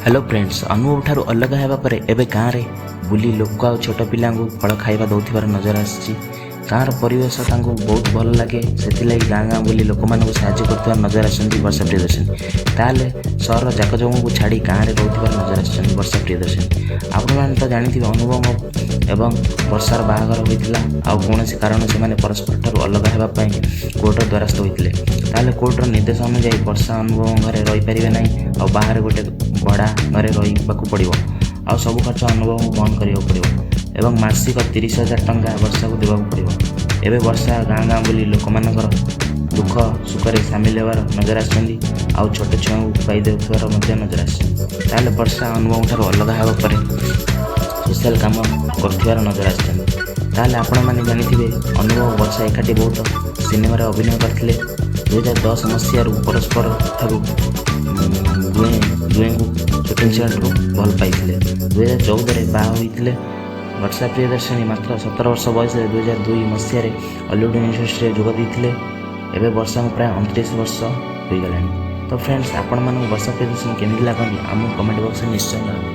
Hello friends, ଅନୁଭବ ଠାରୁ ଅଲଗା ହେବା ପରେ ଏବେ ଗାଁରେ ବୁଲି ଲୋକ ଆଉ ଛୋଟ ପିଲାଙ୍କୁ ଫଳ ଖାଇବା ଦେଉଥିବାର ନଜର ଆସିଛି। ଗାଁର ପରିବେଶ ତାଙ୍କୁ ବହୁତ ଭଲ ଲାଗେ, ସେଥିଲାଗି ଗାଁ ଗାଁ ବୁଲି ଲୋକମାନଙ୍କୁ ସାହାଯ୍ୟ କରୁଥିବାର ନଜର ଆସୁଛନ୍ତି ବର୍ଷା ପ୍ରିୟଦର୍ଶିନୀ। ତାହେଲେ ସହରର ଜାକଜମକକୁ ଛାଡ଼ି ଗାଁରେ ରହୁଥିବାର ନଜର ଆସିଛନ୍ତି ବର୍ଷା ପ୍ରିୟଦର୍ଶିନୀ। ଆପଣମାନେ ତ ଜାଣିଥିବେ, ଅନୁଭବ ଏବଂ ବର୍ଷାର ବାହାଘର ହୋଇଥିଲା ଆଉ କୌଣସି କାରଣରୁ ସେମାନେ ପରସ୍ପର ଠାରୁ ଅଲଗା ହେବା ପାଇଁ କୋର୍ଟର ଦ୍ୱାରସ୍ଥ ହୋଇଥିଲେ। ତାହେଲେ କୋର୍ଟର ନିର୍ଦ୍ଦେଶ ଅନୁଯାୟୀ ବର୍ଷା ଅନୁଭବଙ୍କ ଘରେ ରହିପାରିବେ ନାହିଁ ଆଉ ବାହାରେ ଗୋଟେ ଭଡ଼ା ଘରେ ରହିବାକୁ ପଡ଼ିବ ଆଉ ସବୁ ଖର୍ଚ୍ଚ ଅନୁଭବଙ୍କୁ ବହନ କରିବାକୁ ପଡ଼ିବ ଏବଂ ମାସିକ 30,000 ଟଙ୍କା ବର୍ଷାକୁ ଦେବାକୁ ପଡ଼ିବ। ଏବେ ବର୍ଷା ଗାଁ ଗାଁ ବୁଲି ଲୋକମାନଙ୍କର ଦୁଃଖ ସୁଖରେ ସାମିଲ ହେବାର ନଜର ଆସିଛନ୍ତି ଆଉ ଛୋଟ ଛୁଆଙ୍କୁ ଖୁଆଇ ଦେଉଥିବାର ମଧ୍ୟ ନଜର ଆସିଛନ୍ତି। ତାହେଲେ ବର୍ଷା ଅନୁଭବଙ୍କ ଠାରୁ ଅଲଗା ହେବା ପରେ ସୋସିଆଲ କାମ କରୁଥିବାର ନଜର ଆସିଛନ୍ତି। ତାହେଲେ ଆପଣମାନେ ଜାଣିଥିବେ, ଅନୁଭବ ବର୍ଷା ଏକାଠି ବହୁତ ସିନେମାରେ ଅଭିନୟ କରିଥିଲେ। 2010 ମସିହାରୁ ପରସ୍ପର ଠାରୁ ଦୁହେଁ ଦୁହେଁଙ୍କୁ ସୁଟିଂ ସେଟ୍ରୁ ଭଲ ପାଇଥିଲେ। 2014ରେ ବାହା ହୋଇଥିଲେ। ବର୍ଷା ପ୍ରିୟଦର୍ଶିନୀ ମାତ୍ର 17 ବର୍ଷ ବୟସରେ 2002 ମସିହାରେ ଅଲିଉଡ଼ ଇଣ୍ଡଷ୍ଟ୍ରିରେ ଯୋଗ ଦେଇଥିଲେ। ଏବେ ବର୍ଷାଙ୍କୁ ପ୍ରାୟ 29 ବର୍ଷ ହୋଇଗଲାଣି। ତ ଫ୍ରେଣ୍ଡସ୍, ଆପଣମାନଙ୍କୁ ବର୍ଷା ପ୍ରିୟଦର୍ଶିନୀ କେମିତି ଲାଗନ୍ତି, ଆମକୁ କମେଣ୍ଟ ବକ୍ସରେ ନିଶ୍ଚୟ ଜଣାନ୍ତୁ।